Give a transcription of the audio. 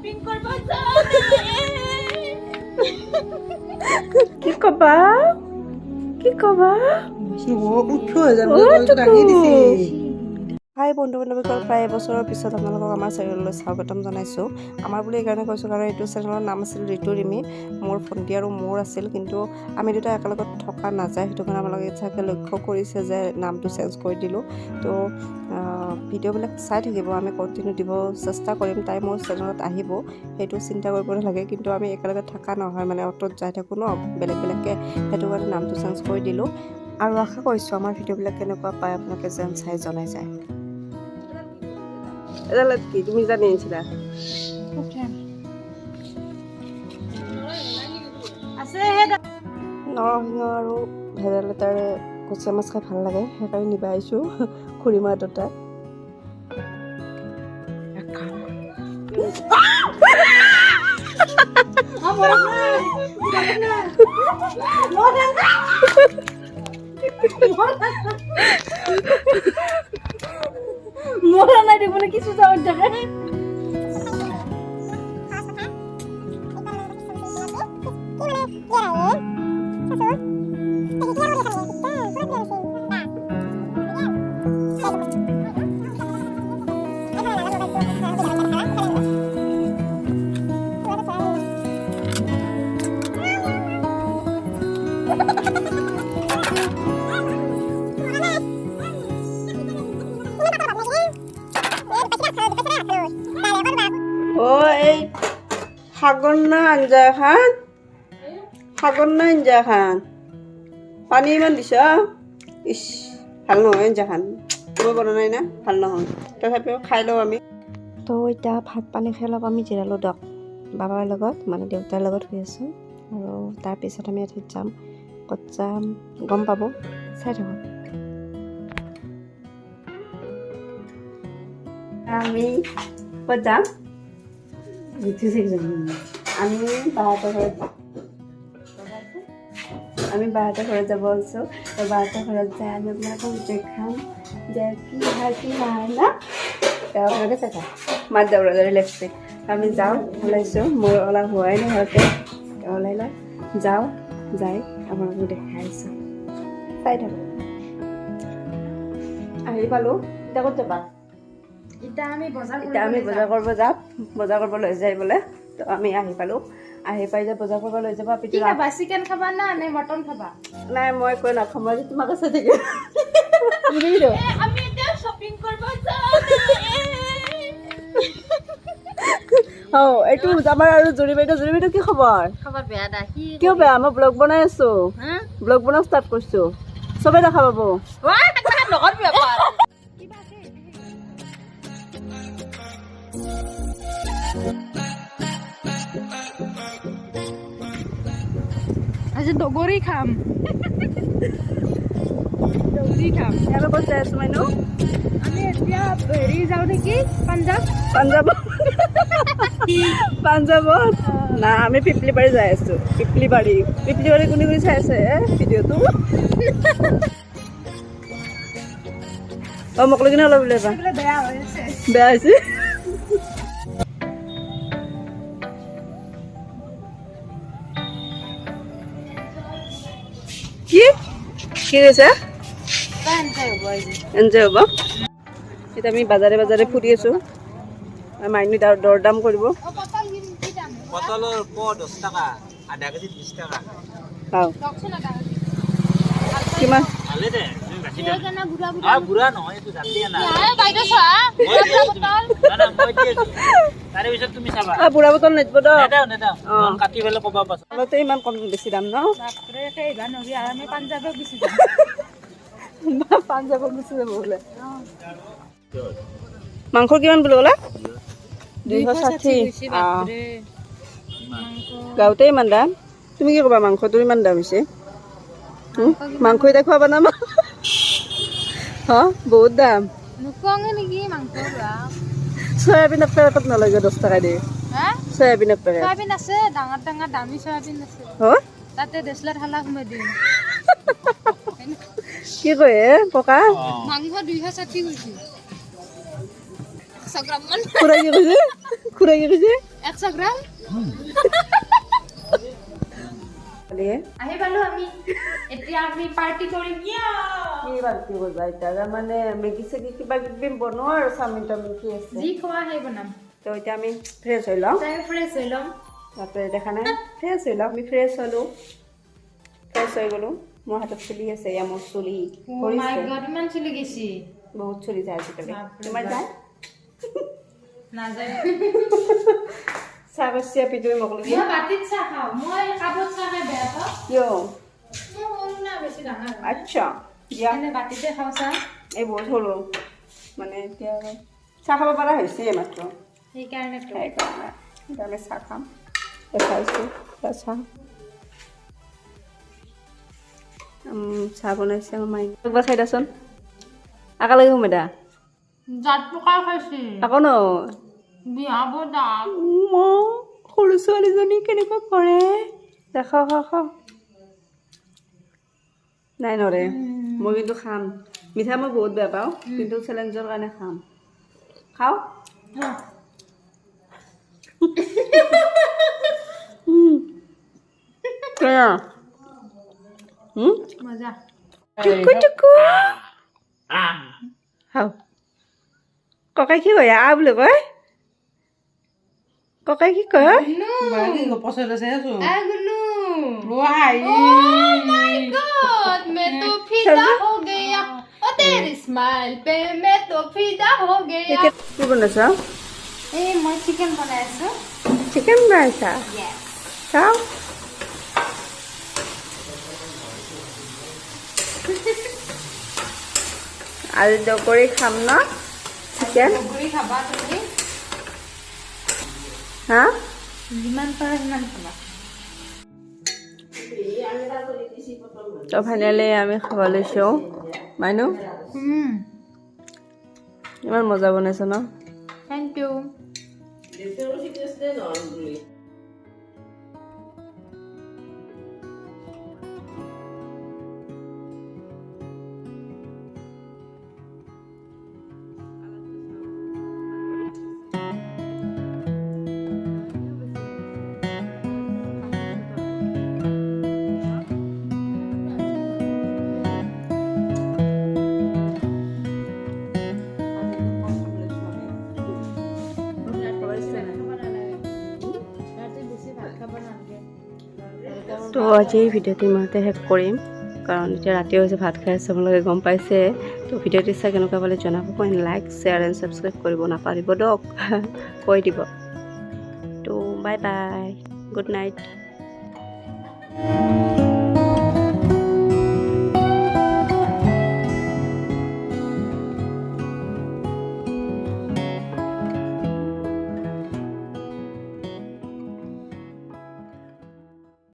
Shopping কৰিব যাম। কি কবা, কি কবা? দিছে। হাই বন্ধু বান্ধৱীসকল, প্ৰায় এবছৰৰ পিছত আপোনালোকক আমাৰ চেনেললৈ স্বাগতম জনাইছোঁ। আমাৰ বুলি এইকাৰণে কৈছোঁ, কাৰণ এইটো চেনেলৰ নাম আছিল ঋতু ৰিমি, মোৰ ভণ্টি আৰু মোৰ আছিল। কিন্তু আমি দুটা একেলগত থকা নাযায়, সেইটো কাৰণে আপোনালোকে চাগে লক্ষ্য কৰিছে যে নামটো চেঞ্জ কৰি দিলোঁ। তো ভিডিঅ'বিলাক চাই থাকিব, আমি কণ্টিনিউ দিব চেষ্টা কৰিম। তাই মোৰ চেনেলত আহিব, সেইটো চিন্তা কৰিব নালাগে। কিন্তু আমি একেলগে থকা নহয়, মানে অ'টোত যাই থাকোঁ ন বেলেগ বেলেগকৈ, সেইটো কাৰণে নামটো চেঞ্জ কৰি দিলোঁ। আৰু আশা কৰিছোঁ আমাৰ ভিডিঅ'বিলাক কেনেকুৱা পায় আপোনালোকে যেন চাই জনাই যায়। এডালত কি তুমি জানি আনিছিলা? আছে হে। নৰসিংহ আৰু ভেদাইলতাৰে কুচিয়া মাছ খাই ভাল লাগে, সেইকাৰণে নিব আহিছোঁ খুৰীমা তাত। মৰা নাই দেখোন, কিছু যাওঁ থাকে। অ, এই শাগৰ না আঞ্জা এখন, শাগৰ না আঞ্জা এখন, পানী ইমান দিছ। ইচ, ভাল নহয় আঞ্জাখন, মই বনোৱা নাই না, ভাল নহয়, তথাপিও খাই লওঁ আমি। তো এতিয়া ভাত পানী খাই অলপ আমি জিৰালোঁ দিয়ক, বাবাৰ লগত মানে দেউতাৰ লগত শুই আছোঁ। আৰু তাৰপিছত আমি এঠাইত যাম, ক'ত যাম গম পাব, চাই থাকক। আমি ক'ত যাম? আমি বাহঁতৰ ঘৰত, আমি বাহঁতৰ ঘৰত যাব ওলাইছোঁ। তো বাহঁতৰ ঘৰত যাই আমি আপোনালোকক দেখাম যে কি হয় কি নহয় ন। তো আপোনালোকে চাই থাকক। মাত যাব লেপষ্টিক। আমি যাওঁ ওলাইছোঁ, মোৰ অলপ হোৱাই নাই ঘৰতে। তো ওলাই লৈ যাওঁ, যাই আপোনালোকক দেখাই আছোঁ, চাই থাকক। আহি পালোঁ। এতিয়া ক'ত যাবা? এতিয়া আমি বজাৰ এতিয়া আমি বজাৰ কৰিব যাম, বজাৰ কৰিব লৈ যায় বোলে। তো আমি আহি পালোঁ, আহি পাই যে বজাৰ কৰিব লৈ যাব। কি খাবা, চিকেন খাবা না নে মটন খাবা? নাই, মই কৈ নাখাওঁ, মই তোমাকে চাই থাকিম। আমি এতিয়া শ্বপিং কৰিব যাম। অ, এইটো আমাৰ আৰু জুৰি বাইদেউ। জুৰি বাইদেউ, কি খবৰ? খবৰ বেয়া দা সি। কিয় বেয়া? মই ব্লগ বনাই আছো, ব্লগ বনাব ষ্টাৰ্ট কৰিছো, চবে দেখা পাব। নকৰবি ব্যাপাৰ। আজি দগৰি খাম, দগৰি খাম। আমি ক'ত যাই আছো মাইনু? আমি এতিয়া হেৰি যাওঁ নেকি, পাঞ্জাৱ। পাঞ্জাৱ? পাঞ্জাৱত না, আমি পিপলিবাৰী যাই আছো। পিপলিবাৰী, পিপলিবাৰী কোনে কোনে চাই আছে ভিডিঅ'টো? অ, মোক লৈ কিনে অলপ উলিয়াবা। বেয়া হৈ আছে। বেয়া হৈছে। কি কি কৈছা? এনজয় হ'ব। এতিয়া আমি বাজাৰে বাজাৰে ফুৰি আছো। মাইনু দৰ দাম কৰিব। পটলৰ পোৱা 10 টকা, আধা কেজি 20 টকা। কিমান? ভালে দে, তুমি বাছি দে। বুঢ়া নহয়, এইটো জাতি না। মই দি আছো, তাৰে পিছত তুমি চাবা। বুঢ়া বটল নিদিব। নেদাও, নেদাও। কাটি পেলাই ক'বা পাছত। অলপতে ইমান কম বেছি দাম ন? পাঞ্জাৱত গুচি যাব বোলে। মাংস কিমান বুলি ক'লা? 260। গাঁৱতে ইমান দাম, তুমি কি ক'বা? মাংসটোৰ ইমান দাম হৈছে, মাংস এতিয়া খুৱাবা না? হ, বহুত দাম। চয়াবিন এক পেকেটত নলয় 10 টকা দি? চয়াবিন এক পেকেট। চয়াবিন আছে, ডাঙৰ ডাঙৰ দামী চয়াবিন আছে। তাতে দেচলাত হালা সোমাই দিম। কি কয় ককা? মাংস 260 কৈছে। 100 গ্ৰাম মান। খুৰাই কি কৈছে? খুৰাই কি কৈছে? 100 গ্ৰাম। আহি পালো আমি। এতিয়া আমি পাৰ্টি কৰিম ইয়া। কি পাৰ্টি কৰিবা এতিয়া? মানে মেগী চেগী কিবা কিবি বনোৱা আৰু চাওমিন তাওমিন কি আছে? যি খোৱা সেই বনাম। তো এতিয়া আমি ফ্ৰেছ হৈ লওঁ। তাই ফ্ৰেছ হৈ ল'ম। তাতে দেখা নাই, ফ্ৰেছ হৈ লওঁ। আমি ফ্ৰেছ হ'লোঁ, ফ্ৰেছ হৈ গ'লোঁ। মোৰ হাতত চুলি আছে, এয়া মোৰ চুলি। Oh my God, ইমান চুলি গেছি। বহুত চুলি যায় আজিকালি। বাপৰে। তোমাৰ যায়? নাযায়। চাহ কৰিছে পিতুই মোক লাগি। মই বাতিত চাহ খাওঁ, মই কাপত চাহ খাই বেয়া পাওঁ। কিয়? মই সৰু না, বেছি ডাঙৰ নহয়। আচ্ছা দিয়া। এনে বাতিতে খাওঁ চাহ। এই বহুত সৰু মানে, এতিয়া আৰু চাহ খাব পৰা হৈছে মাত্ৰ। সেইকাৰণেতো। সেইকাৰণে সেইকাৰণে চাহ খাম। খাইছোঁ চাহ। চাহ বনাইছে আমাৰ মায়ে। একবাৰ খাই দেচোন, একেলগে সোমাই দা। জাত পকাই খাইছি। আকৌ ন। বিহাব দাঁত। সৰু ছোৱালীজনী কেনেকুৱা কৰে। দে, খাওঁ খাওঁ খাওঁ। নাই, নৰে। মই কিন্তু খাম। মিঠা মই বহুত বেয়া পাওঁ, কিন্তু চেলেঞ্জৰ কাৰণে খাম। খাওঁ। টেঙা। মজা। টুকু টুকু খাওঁ। ককাই কি কয়? আ বুলি কয়। ককাই কি কয়? গুনু। Oh my God, मैं तो फिदा हो गया, ओ तेरी स्माइल पे मैं तो फिदा हो गया। কি বনাইছ? এই মই চিকেন বনাই আছো। চিকেন বনাইছা? Yes. চাওঁ। আজি দকৰি খাম ন চিকেন? বগৰী খাবা তুমি? হা? যিমান পাৰা সিমান খাবা। তো ফাইনেলি আমি খাব লৈছোঁ। মাইনু, ইমান মজা বনাইছ ন? Thank you. ৰাতি বেছি ভাত খাব নালাগে। তো আজি এই ভিডিঅ'টো ইমানতে শেষ কৰিম, কাৰণ এতিয়া ৰাতি হৈছে, ভাত খাই আছে আপোনালোকে গম পাইছে। তো ভিডিঅ'টো চাই কেনেকুৱা পালে জনাব। লাইক, শ্বেয়াৰ এণ্ড ছাবস্ক্ৰাইব কৰিব নাপাহৰিব দক, কৈ দিব। তো বাই বাই, গুড নাইট।